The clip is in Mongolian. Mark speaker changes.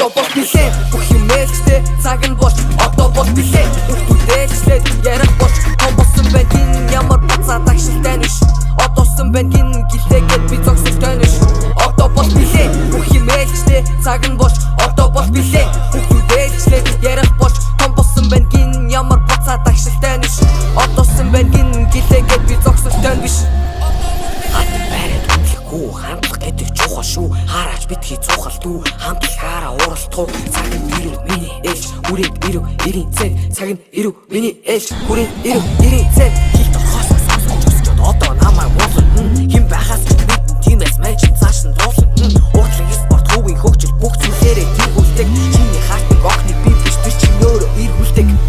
Speaker 1: Одоо бол бэлэн. Бүх юм ээлжтэй, цаг нь болж. Одоо бол бэлэн. Хүүхдүүд ээлжлээд ярих болж том болсон байна гин. Ямар буцаа дагшилтай биш. Одоосон байна гин гэлээгээд би зогсолтой биш. Одоо бол бэлэн. Бүх юм ээлжтэй, цаг нь болж. Одоо бол бэлэн. Хүүхдүүд ээлжлээд ярих болж том болсон байна гин. Ямар буцаа дагшилтай биш. Одоосон байна гин гэлээгээд би зогсолтой биш. Хатан байраад үнэлэхгүй, хандлага гэдэг чухал шүү. Хараач битгий цуухал дүү, хамтлагаараа уралдах уу. Цаг нь ирэв, миний ээлж хүрээд ирэв 90 цент. Цаг нь ирэв, миний ээлж хүрээд ирэв 90 цент. Хилт орхоос сонсож өсчөөд одоо намайг уулна. Хэн байхаас ч мэднэ, тиймээс мэж.